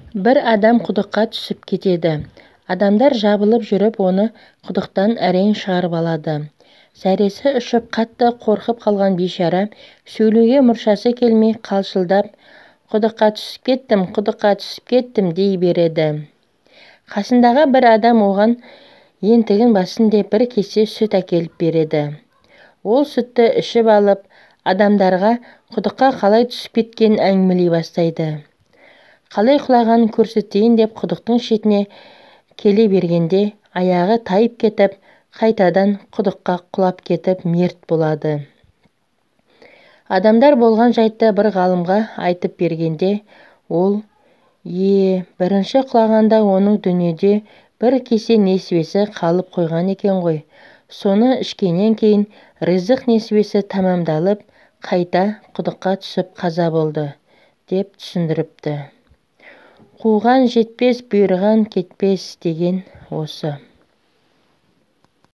Бір адам құдыққа түсіп кетеді. Адамдар жабылып жүріп, оны құдықтан әрең шығарып алады. Зәресі ұшып, қатты қорқып қалған бейшара сөйлеуге мұршасы келмей, қалшылдап, «Құдыққа түсіп кеттім, құдыққа түсіп кеттім» дей береді. Қасындағы бір адам оған ентігін бассын деп бір кесе сүт әкеліп береді. Ол сүтті ішіп алып, адамдарға құдыққа қалай түсіп кеткенін әңгімелей бастайды. Қалай құлағанын көрсетейін деп құдықтың шетіне келе бергенде, аяғы тайып кетіп, қайтадан құдыққа құлап кетіп мерт болады. Адамдар болған жайтты бір ғалымға айтып бергенде, ол: «Е, бірінші құлағанда оның дүниеде бір кесе несібесі қалып қойған екен ғой. Соны ішкеннен кейін ризық несібесі тәмамдалып, қайта құдыққа түсіп қаза болды», – деп түсіндіріпті. Қуған жетпес, бұйырған кетпес деген осы.